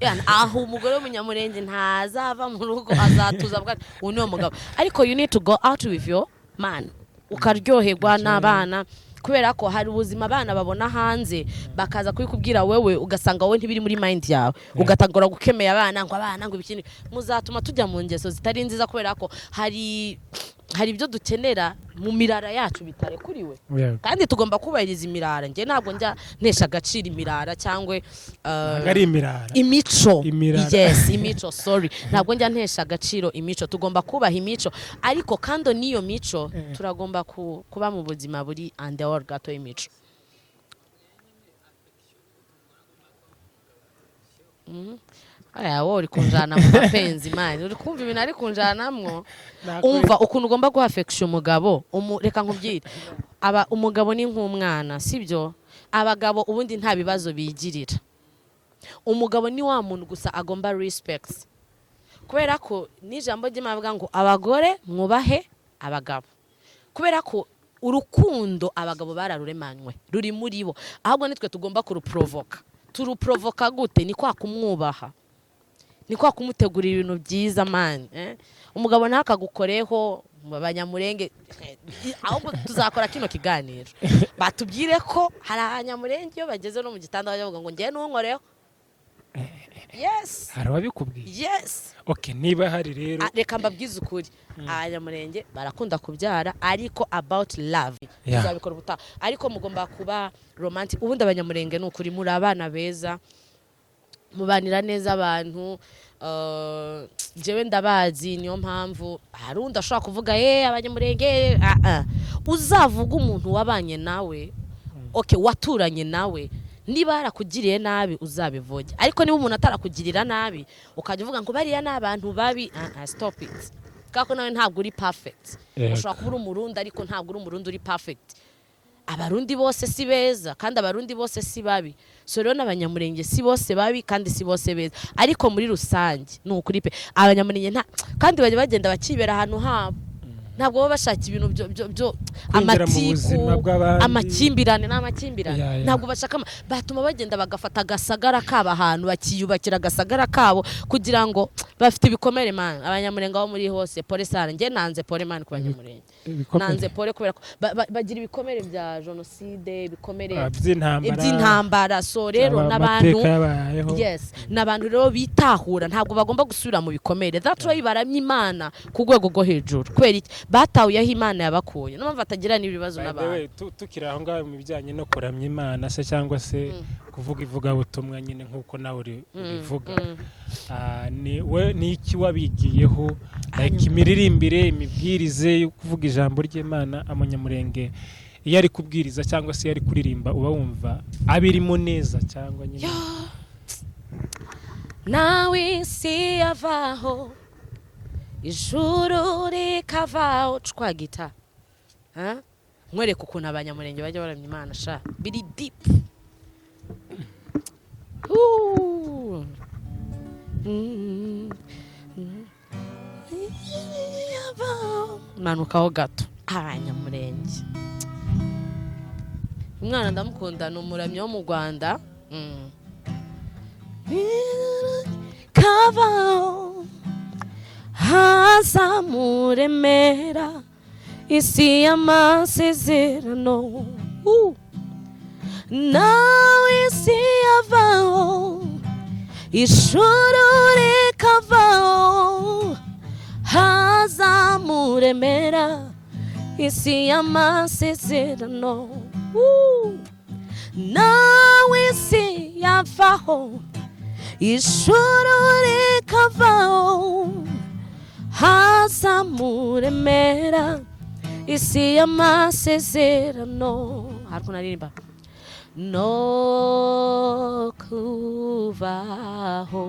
Ebana, aho umugore w'Umunyamurenge ntazava mu rugo, azatuza avuga ati uyu niwo mugabo. Ariko you need to go out with your man, ukaryoherwa n'abana, kubera ko hari ubuzima abana babona hanze bakaza kubikubwira wewe, ugasanga wowe ntibiri muri mind yawe, ugatangura gukemera abana ngo abana ngo ibikini. Muzatuma tujya mu ngeso zitari nziza, kubera ko hari ibyo dukenera mu mirara yacu bitarekuriwe, kandi tugomba kubahiriza imirara. Njye ntabwo njya ntesha agaciro imirara cyangwa Ntabwo ari imirara. Imico. Imirara. Yes, imico, sorry. Ntabwo njya ntesha agaciro imico, tugomba kubaha imico, ariko kandi n'iyo mico turagomba kuba mu buzima buri en dehors gato y'imico. Aya, wowe uri kunjana mu mapenzi, man, uri kumva ibintu ari kunjanamwo. Umva ukuntu ugomba guha affection umugabo. Reka nkubwire, aba umugabo ni nk'umwana, sibyo? Abagabo ubundi nta bibazo bigirira. Umugabo ni wa muntu gusa agomba respect, kubera ko n'ijambo ry'Imana rivuga ngo abagore mwubahe abagabo, kubera ko urukundo abagabo bararuremanywe, ruri muri bo, ahubwo nitwe tugomba kuruprovoka. Turuprovoka gute? Ni kwa kumwubaha, ni kwa kumutegurira ibintu byiza, man, eh? Umugabo ntakagukoreho mu Banyamurenge, ahubwo tuzakora kino kiganiro batubwire ko hari Abanyamurenge iyo bageze no mu gitanda bajya bavuga ngo ngewe ntunkoreho. Yes. Hari ababikubwiye? Yes. Okay, niba hari rero. Ah, reka mbabwize ukuri, Abanyamurenge barakunda kubyara, ariko about love tuzabikora ubutaha. Ariko mugomba kuba romantic. Ubundi Abanyamurenge ni ukuri muri abana beza, mubanira neza abantu. Njyewe ndabazi, niyo mpamvu hari undi ashobora kuvuga Abanyamurenge, ah, ah. Uzavuga umuntu wabanye nawe, okay, waturanye nawe, niba yarakugiriye nabi uzabivuge. Ariko niba umuntu atarakugirira nabi ukajya uvuga ngo bariya ni abantu babi, ah, ah, stop it, kubera ko nawe ntabwo uri perfect. Ushobora kuba uri Umurundi, ariko ntabwo uri Umurundi uri perfect. Abarundi bose si beza kandi Abarundi bose si babi. So rero n'Abanyamurenge si bose babi kandi si bose beza, ariko muri rusange ni ukuri pe, Abanyamurenge nta kandi bajya bagenda bakibera ahantu habo, ntabwo baba bashaka ibintu byo Kwinjira mu buzima amatiku, bw'abandi. Amakimbirane n'amakimbirane. Ya. Ntabwo bashaka batuma bagenda bagafata agasagara kabo ahantu, bakiyubakira agasagara kabo, kugira ngo bafite ibikomere, man. Abanyamurenge aho muri hose, pole sana. Njye nanze pole, man, ku Banyamurenge. Ibikomere. Nanze pole kubera ko bagira ibikomere bya jenoside, ibikomere Ah, by'intambara. By'intambara. So rero n'abantu amateka yabayeho. Yes, ni abantu rero bitahura, ntabwo bagomba gusubira mu bikomere. That's why baramya Imana ku rwego rwo hejuru. Kubera iki? Batahuye aho Imana yabakuye, niyo mpamvu batagira n'ibibazo By the n'abantu. way, tukiri aho ngaho mu bijyanye no kuramya Imana se cyangwa se kuvuga ivugabutumwa nyine nk'uko nawe ubivuga, ni we ni iki wabigiyeho, like imiririmbire, imibwirize yo kuvuga ijambo ry'Imana? Amanyamurenge iyo ari kubwiriza cyangwa se iyo ari kuririmba, uba wumva abirimo neza cyangwa nyine? Nawe isi yavaho, ijuru rikavaho, cwagita. Ha? Nkwereka ukuntu Abanyamurenge bajya baramya Imana, sha, biri deep. Ooh. Manukaho gato. Abanyamurenge, umwana ndamukunda, ni umuramyi wo mu Rwanda. Kavaho haza muremera isi y'amasezerano. Nawe isi yavaho, ijuru rikavaho, haza muremera isi y'amasezerano. Nawe isi yavaho. Ijuru rikavaho, haza muremera isi y'amasezerano. Hari ukuntu aririmba no kuvaho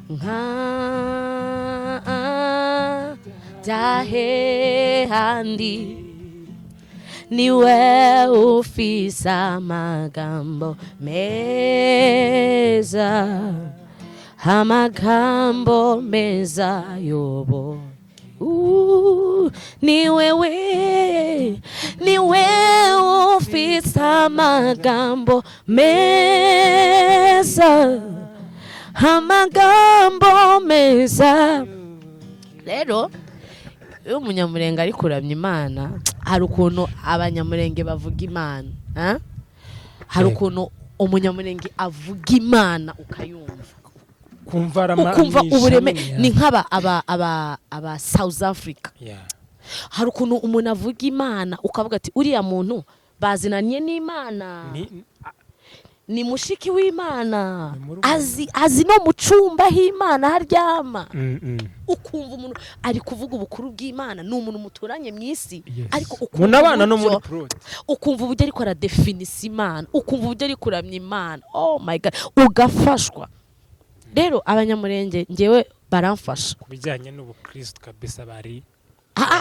nka handi, niwe ufise amagambo meza, amagambo meza yobo. Ni wewe, niwe ufise amagambo meza, amagambo meza. Rero iyo umunyamurenge ari kuramya Imana, hari ukuntu abanyamurenge bavuga Imana, eh? Hari ukuntu umunyamurenge avuga Imana ukayumva, kumva arama ukumva ni ubureme ishami, ni nk'aba aba South Africa. Hari ukuntu umuntu avuga Imana ukavuga ati uriya muntu bazinanye n'Imana, ni mushiki w'Imana, Ni murumuna. azi no mu cumba h'Imana haryama. Ukumva umuntu ari kuvuga ubukuru bw'Imana, ni umuntu muturanye mu isi, ariko ukumva munabana no uburyo muri plot, ukumva uburyo ariko aradefinisa Imana, ukumva uburyo ari kuramya Imana, oh my God, ugafashwa. Rero abanyamurenge ngewe baramfasha ku bijyanye n'ubukristo kabisa bari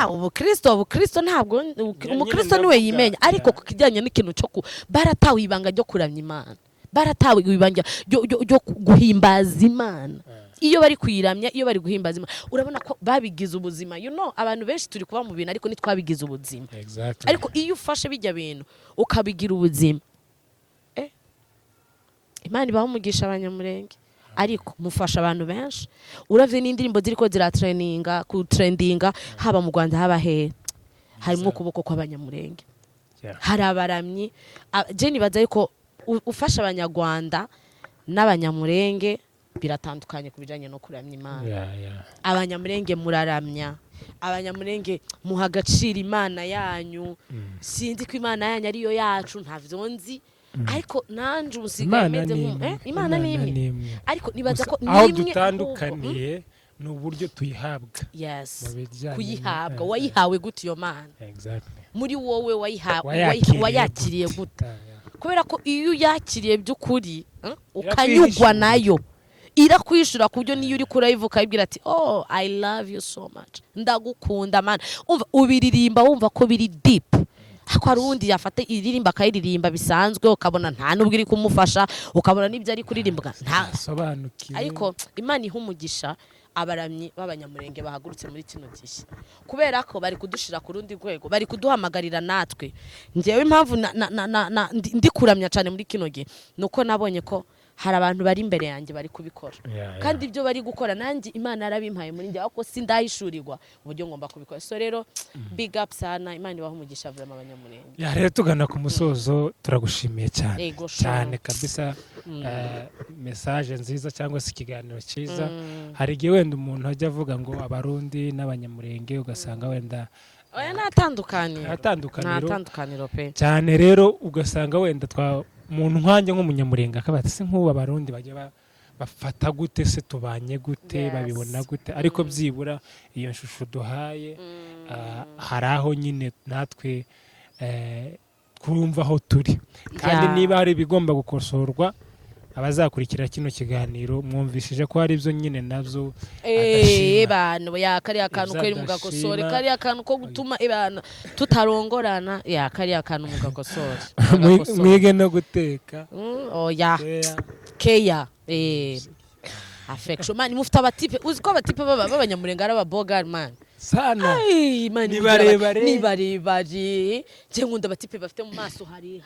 Ubukristo ntabwo Nyine umukristo niwe ndavuga, yimenya, ariko ku kijyanye n'ikintu cyo ku baratawe ibanga ryo kuramya Imana, baratawe ibanga ryo guhimbaza Imana. Iyo bari kuyiramya, iyo bari guhimbaza Imana, urabona ko babigize ubuzima. Abantu benshi turi kuba mu bintu ariko ntitwabigize ubuzima. Ariko iyo ufashe bijya bintu ukabigira ubuzima, Imana ibaha umugisha abanyamurenge, ariko mufasha abantu benshi. Uravye n'indirimbo ziriko ziratrendinga, kutrendinga haba mu Rwanda haba hehe, harimo ukuboko kw'abanyamurenge. Hari abaramyi, je nibaza yuko ufasha abanyarwanda n'abanyamurenge biratandukanye ku bijanye no kuramya Imana. Abanyamurenge muraramya, abanyamurenge muha agaciro Imana yanyu. Sinzi ko Imana yanyu ariyo yacu, ntavyo nzi, ariko nanje ubu nsigaye Imana meze ni nk'umu imwe. Imana ni imwe. Ni imwe. Ariko nibaza Gusa ko aho ni imwe ahubwo, dutandukaniye ni uburyo tuyihabwa yes mu bijyanye kuyihabwa. Wayihawe gute iyo Mana? Muri wowe Wayakiriye wayakiriye gute? Kubera ko iyo uyakiriye by'ukuri, ukanyugwa Irakwihishura. nayo, irakwishura ku buryo niyo uri kurayivuka ukayibwira ati oh, I love you so much, ndagukunda Mana. Umva ubiririmba wumva ko biri deep. Ariko hari uwundi yafata iririmba akayiririmba bisanzwe, ukabona nta nubwo iri kumufasha, ukabona n'ibyo ari kuririmba nta Asobanukiwe. Ariko Imana iha umugisha abaramyi b'abanyamurenge bahagurutse muri kino gihe, kubera ko bari kudushira ku rundi rwego, bari kuduhamagarira natwe. Ngewe impamvu ndi kuramya cyane muri kino gihe ni uko nabonye ko hari abantu bari imbere yanjye bari kubikora, kandi ibyo bari gukora nanjye Imana yarabimpaye muri njye, ariko sindahishurirwa uburyo ngomba kubikora. So rero big up sana, Imana ibaha umugisha vraiment abanyamurenge. Yeah, rero tugana ku musozo, turagushimiye cyane Yego, sha. cyane kabisa. Message nziza cyangwa se ikiganiro cyiza. Hari igihe wenda umuntu ajya avuga ngo Abarundi n'abanyamurenge, ugasanga wenda Oya, nta tandukaniro. Nta tandukaniro. Nta tandukaniro pe. Cyane. Rero ugasanga wenda twa umuntu nkanjye nk'umunyamurenge akaba ati se nk'ubu Abarundi bajya bafata gute se, tubanye gute, babibona gute? Ariko byibura iyo shusho duhaye, hari aho nyine natwe twumva aho turi, kandi niba hari ibigomba gukosorwa, abazakurikira kino kiganiro mwumvishije ko hari ibyo nyine nabyo adashima. Bantu ya kariya kantu Ibyo kweri mugakosore, adashima. kariya kantu ko gutuma ebana tutarongorana, ya kariya kantu mugakosore. Mwige no guteka. Oya. Keya. Keya, affection man, mufite abatipe, uzi ko abatipe b'abanyamurenge ari ababogari man. Sana. Ay, man, Ni mugira barebare. Ni barebare. Njye nkunda abatipe bafite mu maso hari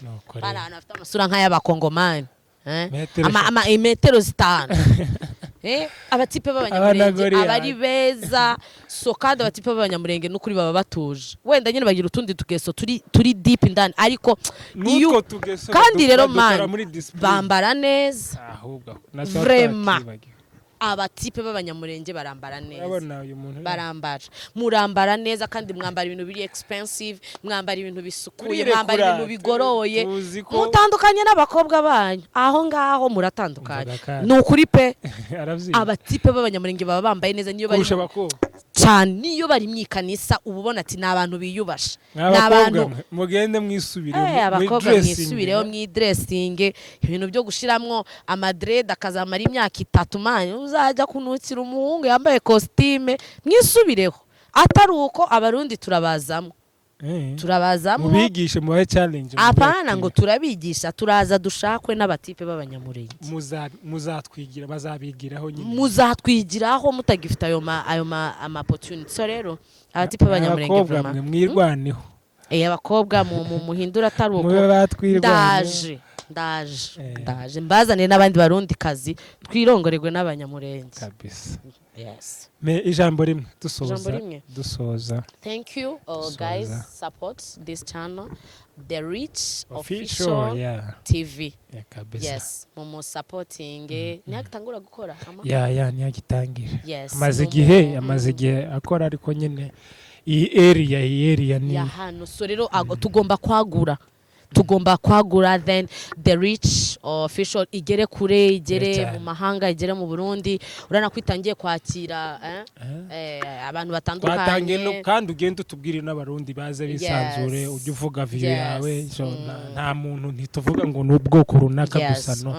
Nuko bari rero. ahantu bafite amasura nk'ay'abakongomani, eh? Metero Ama, 3. ama imetero 5, abatipe b'abanyamurenge Abanagori aba ari beza. So kandi abatipe b'abanyamurenge n'ukuri baba batuje, wenda nyine bagira utundi tugeso turi deep indani, ariko iyo N'utwo tugeso kandi rero badukora man muri discipline. bambara neza. Ahubwo Vraiment. twakibagiwe. Abatipe b'Abanyamurenge barambara neza. Urabona uyu muntu? Barambara, murambara neza, kandi mwambara ibintu biri expensive, mwambara ibintu bisukuye, Turirekura, mwambara ibintu bigoroye. Tuzi ko Mutandukanye n'abakobwa banyu aho ngaho, muratandukanye. Umvaga kandi. Ni ukuri pe. Aravyiga. Abatipe b'Abanyamurenge baba bambaye neza niyo bari Kurusha abakobwa. cyane. Niyo bari mu ikanisa, uba ubona ati ni abantu biyubashe, ni Mw'abakobwa abantu mwe, mugende mwisubire Eh, muri abakobwa dressing. mwisubireho, mwidressinge. Ibintu byo gushiramwo amadreads akazamara imyaka 3, man, uzajya kunukira umuhungu yambaye kositime. Mwisubireho, atari uko Abarundi turabazamo. Turabazamo. Mubigishe, mubahe challenge. Apana ngo turabigisha, turaza dushakwe n'abatipe b'Abanyamurenge. Muzatwigira, bazabigiraho nyine. Muzatwigiraho mutagifite ayo ma ama opportunity. So rero abatipe b'Abanyamurenge, Abakobwa vraiment. mwe, mwirwaneho. Eh, abakobwa muhindura, atari uko Mube batwirwaneho. ndaje, ndaje, ndaje mbazane n'abandi Barundi kazi, twirongorerwe n'Abanyamurenge. Kabisa. Yes. Me ijambo rimwe dusoza. Ijambo rimwe. Dusoza. Thank you Dusoza. guys, support this channel, The Rich Official, Official TV. Yeah, kabisa. Yes, mumu supporting. Ntiyagitangura gukora ama? Yeah, ntiyagitangira. Yes. Amaze igihe, amaze igihe akora, ariko nyine iyi area ni Ya hano. So rero tugomba kwagura, tugomba kwagura, then The Rich Official igere kure, igere Cyane. mu mahanga, igere mu Burundi. Urabona ko itangiye kwakira abantu Twatangiye no batandukanye. Kandi ugende utubwire n'Abarundi baze bisanzure. Ujye uvuga view yawe. So, nta muntu, ntituvuga ngo ni ubwoko runaka gusa, no.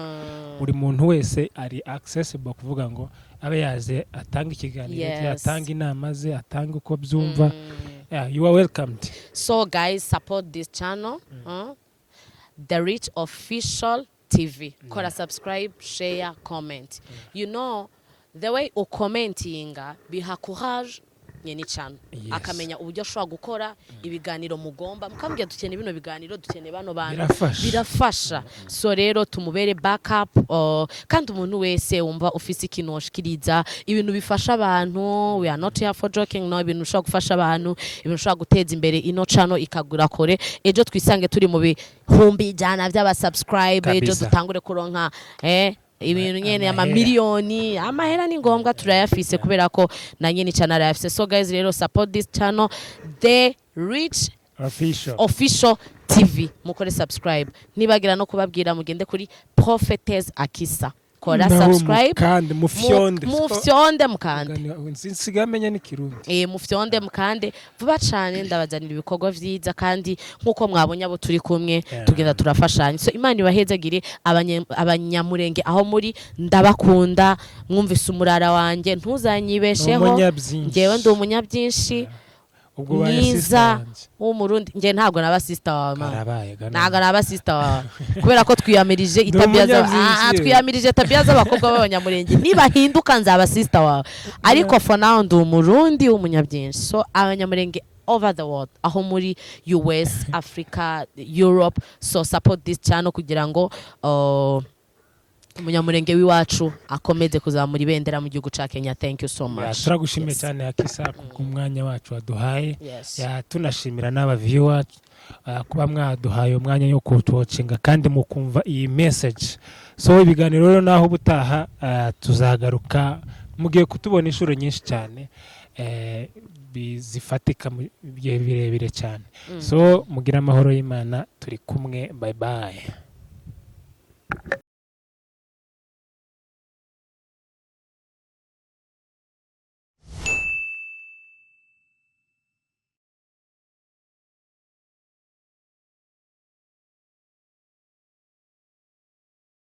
Buri muntu wese ari accessible, kuvuga ngo abe yaze atange ikiganiro cye, atange inama ze, atange uko byumva. Yeah, you are welcomed. So guys, support this channel, The Rich Official TV. Kora subscribe, share, comment. You know the way ucommentinga biha courage nyene channel, akamenya uburyo ashobora gukora ibiganiro. Mugomba mukambwira dukeneye bino biganiro, dukeneye bano bantu. Birafasha. Birafasha. So rero tumubere backup, kandi umuntu wese wumva ufise ikintu woshikiriza, ibintu bifasha abantu, we are not here for joking, no. Ibintu ushobora gufasha abantu, ibintu ushobora guteza imbere ino channel ikagura kore, ejo twisange turi mu 100,000 by'aba subscribe, ejo Kabisa. dutangure kuronka ibintu nyene Amahera. Amamiliyoni, amahera ni ngombwa, turayafise kubera ko na nyene channel arayafise. So guys, rero support this channel, The Rich Official. Official TV. Mukore subscribe. Nibagira no kubabwira mugende kuri Prophetess Akisa, kora Naho subscribe. Mukande, mufyonde. Mufyonde, mukande. Nsigaye amenya n'ikirundi. Mufyonde, mukande vuba cane. Ndabazanira ibikorwa vyiza, kandi nkuko mwabonye abo turi kumwe, tugenda turafashanya. So Imana ibahezagire, Abanyamurenge aho muri, ndabakunda. Mwumvise umurara wanjye, ntuzanyibesheho. Umunyabyinshi. Njyewe ndi umunyabyinshi Ubwo ubaye mwiza sister wanjye. w'Umurundi. Njye ntabwo naba sister wawe, mama. Karabaye gana. Ntabwo naba sister wawe kubera ko twiyamirije Ndi itabiya za umunyabyinshi. Twiyamirije tabia z'abakobwa b'Abanyamurenge. Nibahinduka nzaba sister wawe, ariko for now ndi Umurundi w'umunyabyinshi. So Abanyamurenge over the world, aho muri US, Africa, Europe, so support this channel kugira ngo umunyamurenge w'iwacu akomeze kuzamura ibendera mu gihugu ca Kenya. Thank you so Yeah, much. turagushimiye Yes. cyane Akisa kubw'umwanya wacu waduhaye. Yes. Yeah, tunashimira n'aba viewer kuba mwaduhaye umwanya yo kutuwatchinga kandi mukumva iyi message. So ibiganiro rero naho ubutaha, tuzagaruka. Mugiye kutubona inshuro nyinshi cyane, zifatika mu bihe birebire cyane. So mugire amahoro y'Imana, turi kumwe, bye bye.